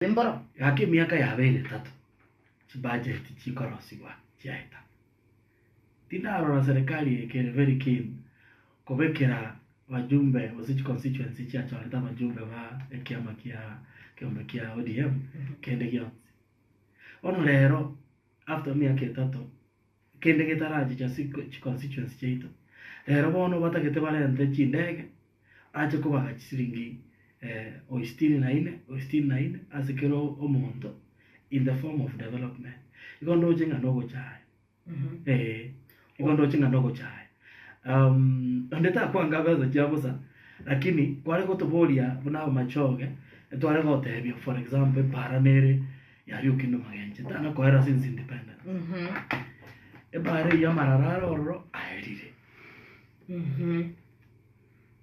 Mboro. Gaki emiaka yabeire etato chibudget chikorosigwa chiaeta. Tindarora serikali eye kere very keen kobekera bajumbe gose chiconstituency chiachorete abajumbe ba ekiama kia ekeombe kia ODM kende gionsi. Bono rero after emiaka etato kende getarachicha ase chiconstituency chiaito, rero bono batagete barente chindege ache kobaga chisiringi o sitini na ine, o sitini na ine ase kera omonto in the form of development. Igo ndoche ng'a nogochaya, eh, igo ndoche ng'a nogochaya. Onde takwanga besa chia bosa, lakini kware gotoboria buna abamachoge, etware gotebia for example epaara nere yaria Okindo Magenche, tana koera since independence. Epaara eyio amarara are ororo aerire.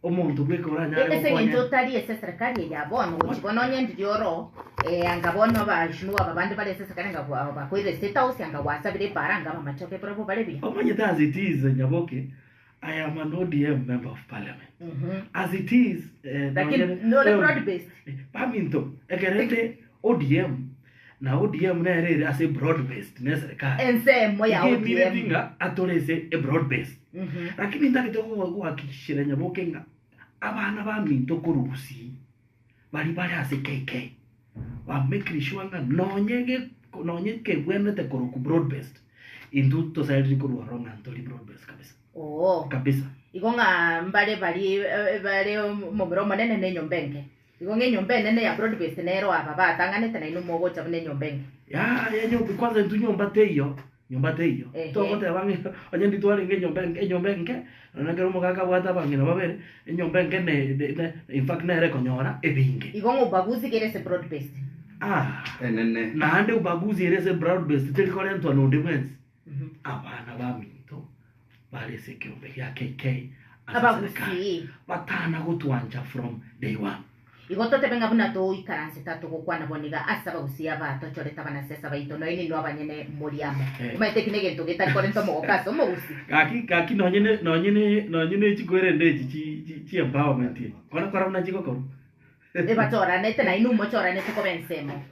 Omonto bweka oranyare Ase eng'encho gokonya. otari ase eserekari eye ya bono, gochia bono onye ndiri oro, eh, anga bono abaheshimiwa aba bande bare ase eserekari anga gwa- bakoirire State House, anga gwasabire epaara anga abamachoge barabwo bare buya. Omanyete as it is Nyaboke, I am an ODM member of parliament. As it is eh, Lakini nonye- nore eh, broad based. Baminto, ekero ende ODM, na ODM nere ere ase broad based ne eserekari. Ensemo ya Iga emireti ODM. ng'a atore ase ebroad based. Lakini ntagete gohakikishera Nyaboke ng'a abana baminto korwa Gusii baria bare ase KK ba making sure ng'a nonye ge nonye kebwenerete korokwa broad based intwe tosaeriri korwa ororo ng'a ntori broad based kabisa Oo. kabisa. Igo ng'a mbare baria bare omomura omonene na enyomba enke. Igo ng'a enyomba enene ya broad based nero aba batang'anete nainwe mogocha buna enyomba enke. Yaya nyomba kwanza intwe nyomba teiyo, nyomba teiyo. Ehe. Togoteba ng'a onye ndi twarenge enyomba enke enyomba enke, nonya ekero omogaka abwate abang'ina babere, enyomba enke ne ne ne infact nere ekonyora ebinge. Igo ng'a ubaguzi kere ase broad based. Ah, Enene. naende ubaguzi ere ase broad based teri korentwa nonde bwensi. Abana baminto bare ase ekeombe gia KK ase serikali Abagusii. batana gotwancha from day one. Igo totebe ng'a buna toikaransete atogokwana bono iga ase abagusii aba tochorete abanasiasa baito, nonya ninwe abanyene mori amo. Eh. Omanyete eki negento getari korenta omogoko ase omogusii. Gaki gaki nonye ne nonye ne nonye ne chikwerende echi chi chi chi empowerment echi kora kora buna chigokorwa. Ebachoranete nainwe mochoranete koba ensemo.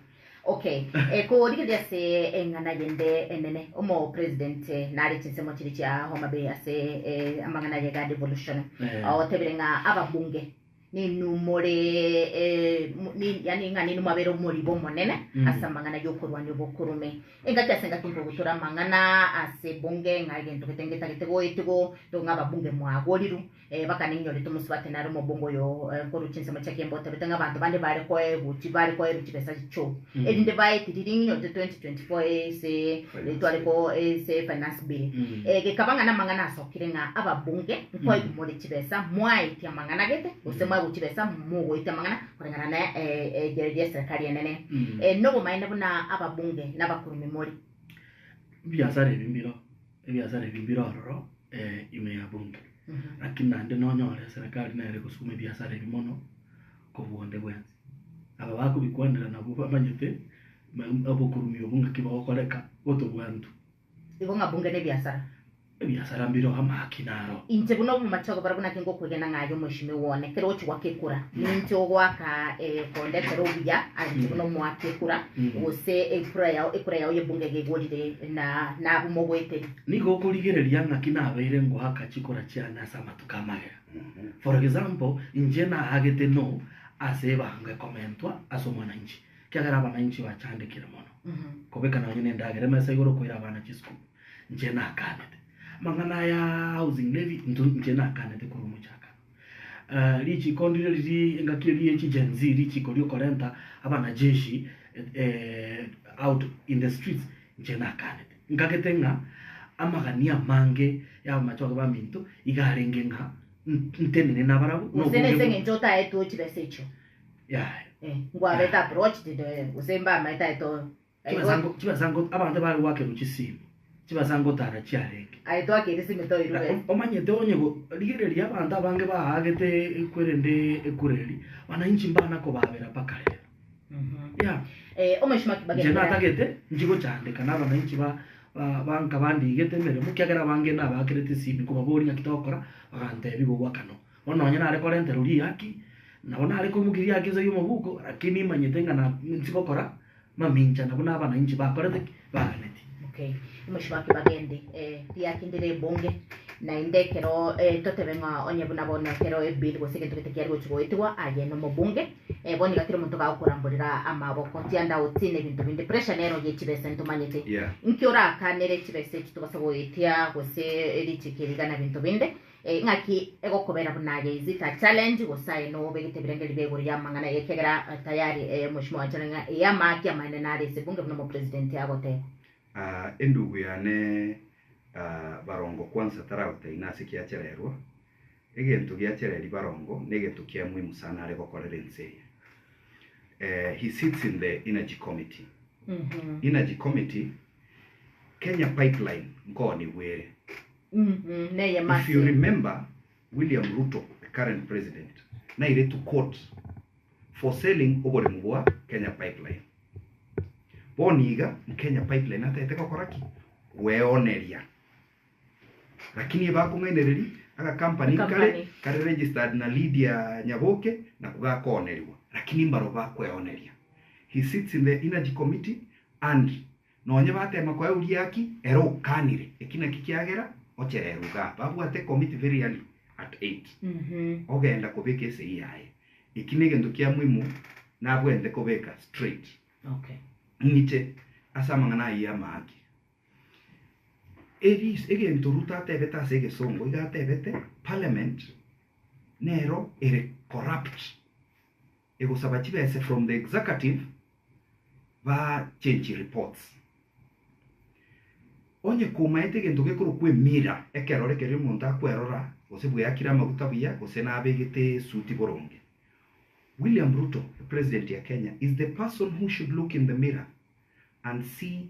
Okay, eh, korigereria ase eng'ana yende enene omo president eh, nare chinsemo chiria chia Homa Bay ase eh, amang'ana ya iga devolution Eh. otebire ng'a ababunge ninwe more eh, mu- ni- yani ng'a ninwe mwabere omoribo omonene Mm. ase amang'ana y'okorwania obokurume engaki ase engaki nkogotora amang'ana ase bunge ng'a egento gete ngetagete goetigo to ng'a ababunge mwagorirwe Eh, bakaninyorete omosubati nare omobongo oyo eh, nkorwa chinsemo chia kiemba otebete ng'a abanto bande bare koegwa chi bare koerwa chibesa chichoo Mm. erinde baeti riria ng'inyorete 2024 ase Finance tware ko ase finance bill Mm. Eh, gekaba ng'a namang'ana asokire ng'a ababunge nkoegwa more chibesa mwaetia amang'ana gete gose mwaegwa chibesa mogoetia amang'ana koreng'ana na eh, eh, ye serikali enene Mm. Eh, nobomaene buna ababunge nabakurumi more Ebiasara ebi mbiro, ebiasara ebi mbire ororo ime ya bunge. Lakini naende nonyore eserekari nere egosukuma ebiasara ebi mono kobua onde bwensi. Aba bakobikwanera nabwo bamanyete obokurumi obwo ng'aki bogokoreka gotobua intwe. Igo ng'a bunge nebiasara. Ebiasara mbireo amahaki naro. Inche buna obomache okobora buna ki ngokwegena ng'a aye omoeshimiwa one, kera ogochia goaka ekura, ninche ogoaka kondetera obuya, inche buna omoaki ekura, gose ekura yao ekura yao y'ebunge iga egorire na nabwo mogoeteria. Nigo okorigereria ng'aki nabeire ngoaka chikura chiane ase amatuko amagega. For example, inche naagete no ase ebango ekomentwa ase omwananchi, ekiagera abananchi bachandekire mono, kobeka nonye nendagera emesa igoro koira abana chisukuru. Inche nakanete. Amang'ana aya housing levy intwe inche nakanete korwa omochakano. Richiko ndire riria engaki eria ye chi Gen Z richiko riokorenta abanajeshi out in the streets inche nakanete. Nkagete ng'a amagani amange ya abamachoge baminto iga arenge ng'a ntenene nabarabwo Gose nobonge nese bwa eng'encho otaetwe chibesa echio. yaya. Eh, ngwabete approached gose mbamaete aetwe Chibesa ngo chibesa ngo abanto bare goakerwa chisimu, chibesa ngotara chiarenge. Aye twakeire esimi toirwe besa. Omanyete onye go rigereria abanto abange baagete ekwerende ekura eri, wananchi mbana kobabera mpaka rero. Yeah. Eh, omweshimiwa Kibaki Inche ekero natagete nchigochandeka na abananchi ba ba banka bandigete emeremo ekiagera abange nabakerete esimi nkobaboria ng'aki togokora, bagantebia igo goaka no. Bono nonye nare korenterwa riaki. Nabo nare koimokia riaki inse y'omobuko, lakini nimanyete ng'a na insi gokora mamincha nabo na abananchi bakorete ki? Baganeti. Okay, omochie bagende eh, riaki ndire ebunge naende ekero eh, totebe ng'a onye buna bono ekero ebill gose egento gete kiare gochi goetigwa aye nomobunge eh, bono iga kera omonto gagokoramborera amaboko tiandauti na ebinto binde pressure nero ye chibesa ntomanyete Yeah. nki orakanere chibesa echi tobasa goetia gose richiko eri iga na binto binde Eh, ng'aki egokobera buna aye is it a challenge gose aye nobegete ebirengeri bia igoro y'amang'ana eye ekiagera eh, tayari eh, mheshimiwa wanchana ng'a eye amaaki amaene nare ase ebunge buna omopresident agoteba. Ah, endugu yane ah, barongo kwanza taragotebi nase kiachererwa, egento giachereri barongo negento kia muhimu sana are gokorera ense eye. Eh, he sits in the energy committee. Energy committee, Kenya pipeline nkoonigwa ere. Neye If you masi. remember, William Ruto, the current president, naire to court for selling oboremo bwa Kenya Pipeline. Bono iga, Kenya Pipeline atagete gokora ki? Gweoneria. Lakini ebakong'ainereria, aga company kare, Company. kare registered na Lydia Nyaboke, naku gakoonerigwa. Lakini mbaro bakweoneria. He sits in the energy committee and Nonye batema koa euria haki, ere okanire. Eki nakio kiagera ochererwe igaa. Babwate ekomiti very early at eight. Ogenda kobeka esegi yaye. Eki negento kia muhimu nabwente kobeka straight. Okay. Ng'iche ase amang'ana ayio y'amahaki. Eris egento Ruto atebete ase egesongo iga atebete parliament nero ere corrupt. Egosaba chibese from the executive ba change reports. Onye komaete egento gekorokwa emira ekerore keria omonto akwerora gose bweakire amaguta buya gose nabegete esuti boronge. William Ruto president ya Kenya is the person who should look in the mirror and see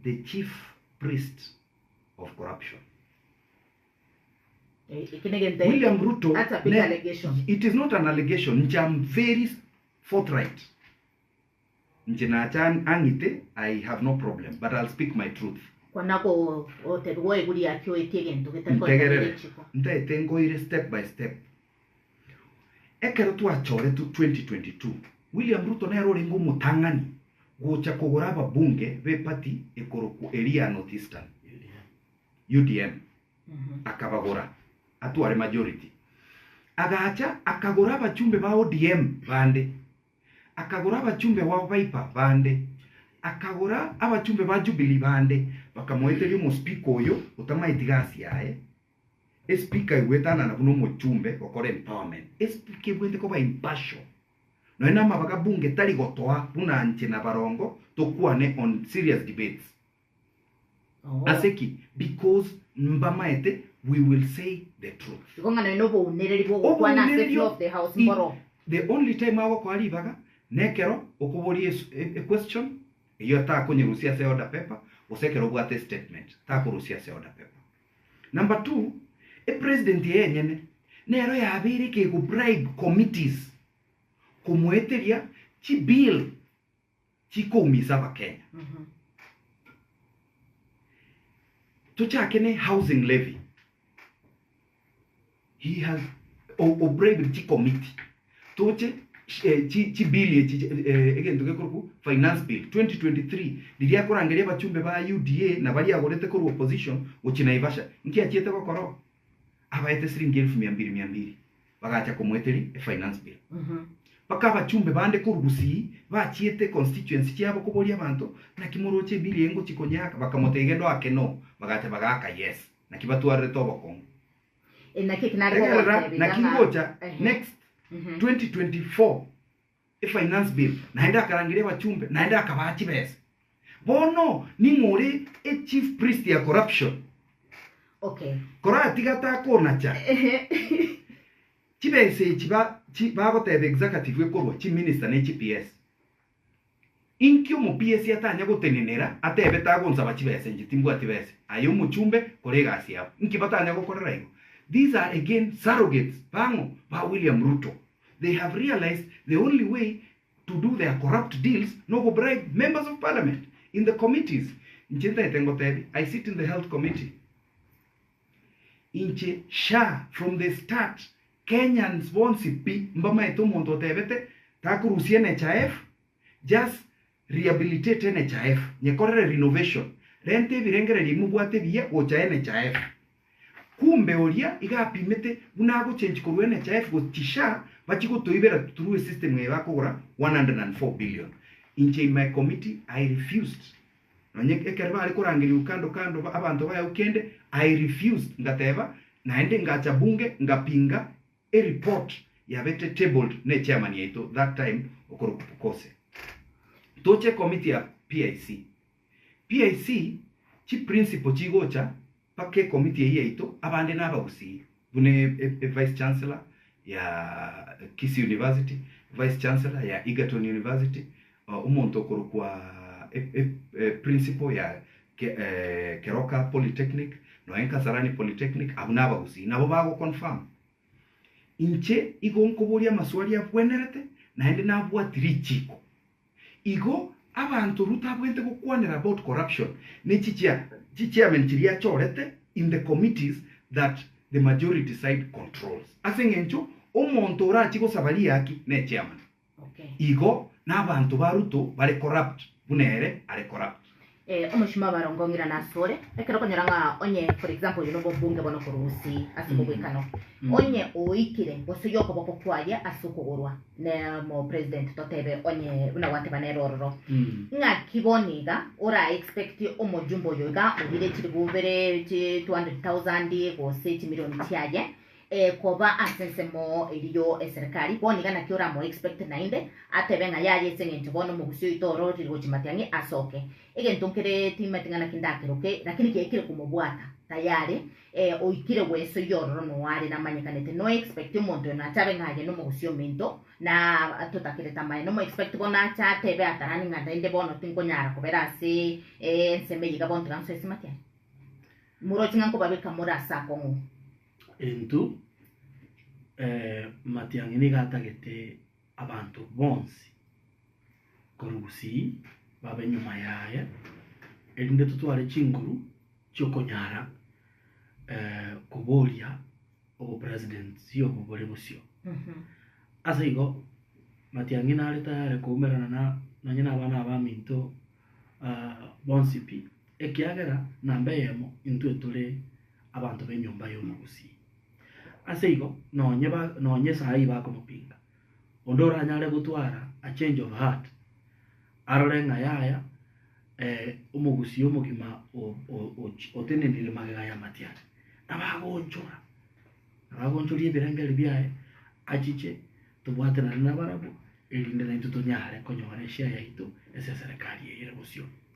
the chief priest of corruption. Eki negento William Ruto That's a big ne- allegation. It is not an allegation. Nche am very forthright. Nche nacha ang'ite I have no problem but I'll speak my truth. Kwana go otebiwa oigure yaki oetie egento getari koenda Ntegerere. richiko. Ntaete nkoire step by step. Ekero twachoretwe 2022 William Ruto nere orenge omotang'ani gocha kogora ababunge b'eparty ekorokwa eria ya North Eastern. UDM. Akabagora atware majority. Agacha akagora abachumbe ba ODM bande, akagora abachumbe ba Wiper bande, akagora abachumbe ba Jubilee bande, bakamoeteria omospeaker oyo otamaeti gasi yaye, espeaker egwetanana buna omochumbe gokora empowerment. Espeaker ebwente koba impartial. Nonya namabaga bunge tari gotoa buna nche na barongo tokwane on serious debates. Ase ki? Because mbamaete we will say the truth. Igo ng'a nonya nobounereri bw'ogokwana ase Obounererio floor of the house mboro. The only time agokoa ribaga nekero okoboria esu- e- e question eyio atakonyerusia ase order paper gose ekero obwate statement takorusia ase order paper. Number two, epresident eye enyene nero yabeire ekego bribe committees komoeteria chibill chikoumisa abakenya. Tochake ne housing levy. He has o, o bribed chikomiti. Toche eh, chi, chi bill echi eh, egento gekorokwa finance bill 2023 riria akorangeria abachumbe ba UDA na baria agorete korwa opposition gochia Naivasha nki achiete gokora oo? Abaete siringi elfu mia mbili mia mbili bagacha komoeteria efinance bill. Mpaka abachumbe bande korwa Gusii bachiete constituency chiabo koboria abanto, naki moroche ebill eye ngochia konyeaka? Bakamotebia genda oake no, bagacha bagaaka yes. Naki batwarerete obokong'u. Eh, naki eki nare Egerera gogotebia naki ng'a- ngocha Ehe. next 2024 efinance bill naende akarangeria abachumbe naende akabaa chibesa. Bono ning'o ore echief priest ya corruption? Okay. Koratiga takonacha. Chibesa echi ba chi bagoteba executive ekorwa chiminister ne chi PS. Inki omo PS atanya gotenenera atebe tagonsaba chibesa inche timbwati besa aye omochumbe kora egasi yao. Inki batanya gokorera igo? These are again surrogates bang'o? Ba William Ruto. They have realized the only way to do their corrupt deals nogo bribe members of parliament in the committees. Inche ntaete ngotebi I sit in the health committee. Inche sha from the start. Kenyans bonsi pi mbamaete omonto otebete takorusia NHIF, just rehabilitate NHIF, nyekorere renovation, renta ebirengererio mobwate ebiya gocha NHIF. Kumbe oria iga apimete buna agochange korwa NHIF gochi SHA bachi gotoibera through a system eye bakogora 104 billion. Inche in my committee I refused. Nonye ekero bare korangeria kando kando abanto baye kende I refused ngateba naende ngacha bunge ngapinga a report yabete tabled ne chairman yaito that time okorokwa Pukose. Toche committee ya PIC. PIC chi principle chigocha paka ecommittee eye yaito abande na abagusii buna e vice chancellor ya Kisii University, vice chancellor ya Egerton University, omonto okorokwa principal ya Keroka Polytechnic, noe Kasarani Polytechnic, abwo na abagusii nabo bagoconfirm. Inche igo nkoboria amaswali abwenerete naende nabwati richiko. Igo abantu Ruto abwente gokwanera about corruption ne chichia chichairman chiria achorete in the committees that the majority side controls. Ase eng'encho omonto orachi gosaba riaki ne chairman. Igo n'abanto ba Ruto bare corrupt buna ere are corrupt. Omoshima barongo ng'ira nasore ekero okonyora ng'a onye for example oyo nobo mbunge bono korusi ase omobwekano onye oikire gose oyo okoboko kwaye ase okogorwa ne mo president totebe onye buna gwateba nere ororo ng'aki bono iga ora expect omojumbe oyo iga orire chiribu bere chi 200,000 gose chimilioni chiaye koba ase ensemo eriyo eserikali bono iga naki oramo expect naende atebe ng'a yaye ase eng'encho bono omogusi oito ororire gochia matiang'i asoke egento nkere timeti ng'a naki ndakeroke lakini kiaikire komobwata tayari oikire gweso yororo noare namanyekanete no expect omonto oyo nachabe ng'a aye nomogusi ominto na totakerete amaye nomo expect bono acha atebe atarani ng'a naende bono tinkonyara kobera ase ensemo eye iga bono tiga nsoe ase matiang'i moroche ng'a nkobabeka more ase akong'u. Intwe Matiang'i nigo atagete abanto bonsi korwa Gusii babe nyuma yaye, erinde totware chinguru chiokonyara koboria obopresidency obo bore bosio. Ase igo, Matiang'i nare tayari koumerana na nonye na abana abaminto bonsi pi, ekiagera namba eyemo intwe tore abanto b'enyomba y'omogusii. Ase igo, nonye ba nonye saii bakomopinga, onde oranyare gotwara a change of heart, arore ng'a yaya omogusii omogima otenenire magega ya Matiang'i, nabagoonchora, nabagoonchoria ebirengererio biaye, achiche tobwaterane nabarabwo, erinde naintwe tonyare konyora eshare yaito ase eserekari eye ere bosio.